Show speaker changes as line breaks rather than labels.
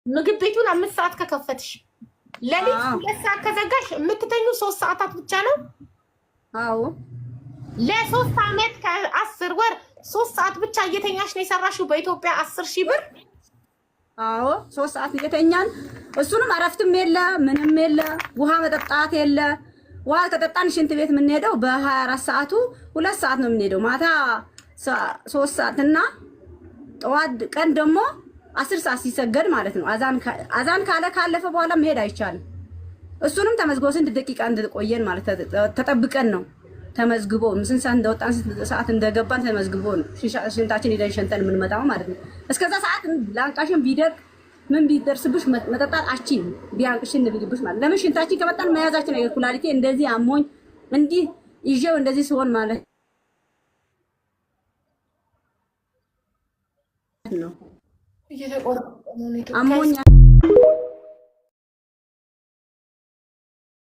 ምግብ ቤቱን 5 ሰዓት ከከፈትሽ ለሊት 2 ሰዓት ከዘጋሽ የምትተኙ 3 ሰዓታት ብቻ ነው።
አዎ።
ለ3 ዓመት ከ10 ወር 3 ሰዓት ብቻ እየተኛሽ ነው የሰራሽው በኢትዮጵያ 10,000 ብር።
አዎ፣ 3 ሰዓት እየተኛን፣ እሱንም እረፍትም የለ፣ ምንም የለ፣ ውሃ መጠጣት የለ። ውሃ ከጠጣን ሽንት ቤት የምንሄደው በ24 ሰዓቱ 2 ሰዓት ነው የምንሄደው። ማታ 3 ሰዓት እና ጠዋት፣ ቀን ደግሞ 10 ሰዓት ሲሰገድ ማለት ነው። አዛን ካለ ካለፈ በኋላ መሄድ አይቻልም። እሱንም ተመዝግቦ ስንት ደቂቃ እንደቆየን ማለት ተጠብቀን ነው፣ ተመዝግቦ ስንት ሰዓት እንደወጣን ስንት ሰዓት እንደገባን ተመዝግቦ ነው ሽንታችን ሄደን ሸንተን የምንመጣው ማለት ነው። እስከዛ ሰዓት ላንቃሽን ቢደርቅ ምን ቢደርስብሽ መጠጣት አቺን ቢያንቅሽን ቢልብሽ ማለት ለምን ሽንታችን ከመጣን መያዛችን ነገር ኩላሊቴ እንደዚህ አሞኝ እንዲህ ይዤው እንደዚህ ሲሆን ማለት ነው አሞኝ።